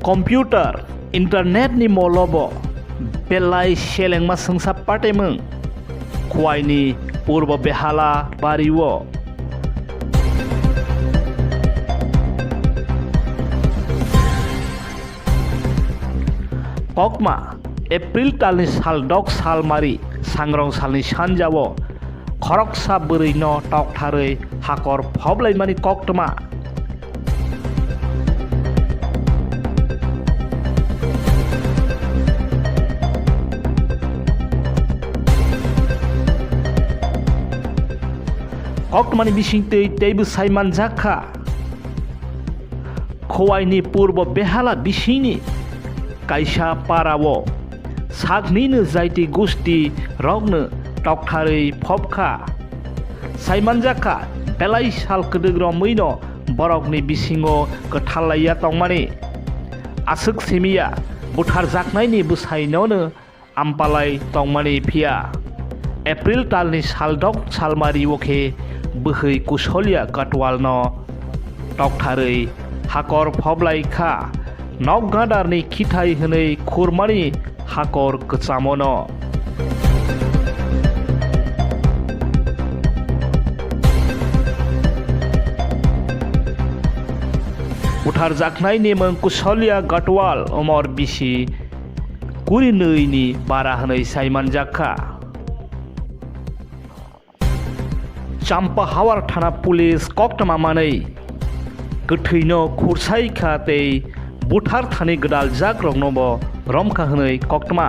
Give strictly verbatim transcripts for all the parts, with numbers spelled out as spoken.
Computer, internet ni molobo belai selengma swngsa patemung Khwaini Purbo Behala bario. Kokma, April talni saldok salmari, sangrong salni sanjao khoroksa bwrwino toktharwi hakor phoblaimani koktwma. Koktwmani bisingtwi teibo saimanjak kha. Khwaini Purbo Behala bisingni kaisa parao saknino jaiti gusti rokno toktharwi phobkha. Saimanjakha, belai sal kwdwk romwino borokni bisingo kwthallaiya tongmani. Aswk simiya, butharjaknaini bwsainono ampalai tongmani phiya. April talni saldok salmario khe bwhwi Kusolia Katwalno toktharwi hakor phoblai kha, nok gadarni khithai hwnwi khurmani hakor kwchamono. Butharjaknaini mwng Kusolia Gatwal, umor bisi kuri nwi ni bara hwnwi saimanjak kha. Champahawar thana police koktwma manwi kwthwino khursai kha tei buthar thani gwdaljakrokno bo romkha hwnwi koktwma.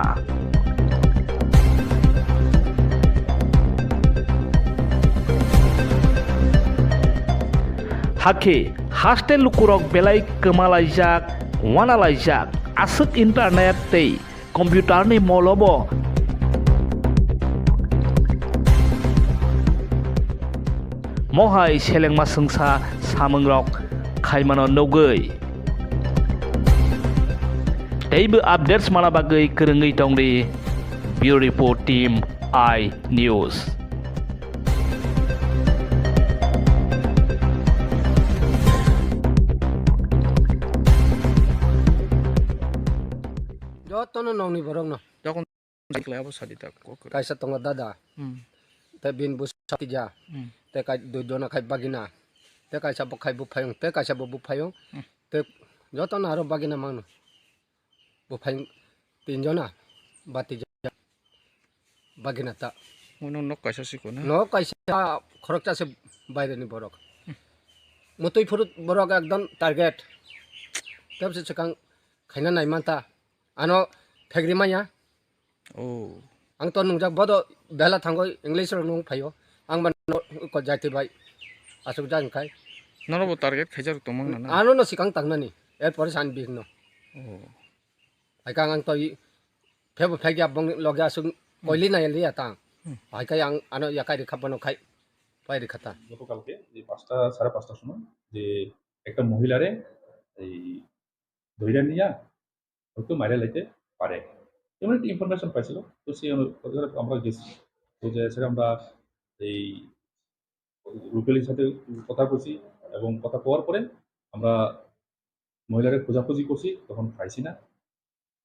Hakhe haste lukurok belai kwmalaijak, wanalaijak, aswk internet tei computer ni molobo mohai selengma swngsa samungrok khaimano nugwi. Teibo updates mana bagwi kwrwngwi tongdi Bureau Report Team I News. Jotono nongni borokno. Jokhon Kaisa tongo dada. Hmm. Tei bini bwsa tija. Hmm. Tei kai dui jona khai bagina. Tei kaisa bo khai buphayung. Tei kaisa bo buphayung. Hmm. Tei jotono aro bagina mangno. Buphayung tin jona ba tija bagina ta. Uno nok kaisa siko na? Nok kaisa khoroksa se baireni borok. Hmm. Mutui phuru borok ekdom target. Tei se swkang khaina nai manta. Ano phegri manya. Oh. Ang to nungjak bodo bela thango English rok nung phaio. Ang ban ko jati bai. Asuk jang kai. Nono bo target khaijak tongmang na na? Ano no sikang tangnani. Er pore san big no. Oh. Ai kang ang to i phebo phegya bong logya asuk koili na liya tang. Hmm. Ai kai ang ano ya kai ri khap bono khai. Pai ri khata. গতকালকে যে পাঁচটা, সাড়ে পাঁচটার সময় যে একটা মহিলারে এই ধইরা নিয়া হয়তো মাইরা লাইতে পারে, এমন একটা ইনফরমেশন পাইছিল। তো সেই অনু-, অনুসারে আমরা গেছি। তো যে সেটা আমরা এই রুবেলের সাথে কথা কইছি এবং কথা কওয়ার পরে আমরা মহিলারে খোঁজাখুঁজি করছি, তখন পাইছি না।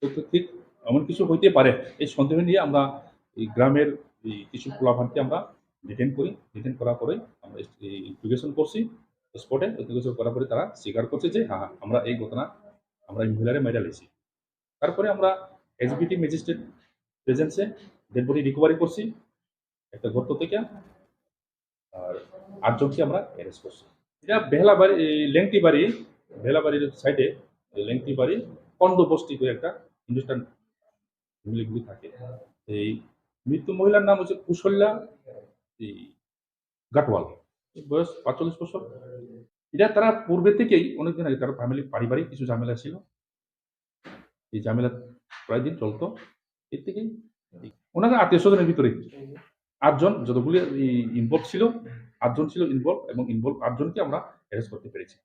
তো, তো ঠিক এমন কিছু হইতে পারে, এই সন্দেহ নিয়ে আমরা এই গ্রামের এই কিছু পোলাপানকে আমরা ডিটেইন করি। ডিটেইন করার পরে আমরা এই ইন্টিগ্রেশন করছি স্পটে। ইন্টিগ্রেশন করার পরে তারা স্বীকার করছে যে, "হ্যাঁ, হ্যাঁ, আমরা এই ঘটনা, আমরা এই মহিলারে মেরে লেছি।" তারপরে আমরা এসবিটি ম্যাজিস্ট্রেট প্রেজেন্সে ডেড বডি রিকভারি করছি একটা গর্ত থেকে। আর আটজনকে আমরা অ্যারেস্ট করছি। এটা বেহলাবাড়ি, এই লেংটিবাড়ি, বেহলাবাড়ির সাইডে এই লেংটিবাড়ি কন্দ বস্তি করে একটা হিন্দুস্তান ফ্যামিলিগুলি থাকে। এই মৃত মহিলার নাম হচ্ছে কুশল্যা এই গাটওয়াল, বয়স পাঁচচল্লিশ বছর। এটা তারা পূর্বে থেকেই অনেকদিন আগে তার ফ্যামিলি পারিবারিক কিছু ঝামেলা ছিল। এই ঝামেলা প্রায় দিন চলতো। এর থেকে ওনাদের আত্মীয় স্বজনের ভিতরে আটজন যতগুলি ইনভলভ ছিল, আটজন ছিল ইনভলভ এবং ইনভলভ আটজনকে আমরা অ্যারেস্ট করতে পেরেছি।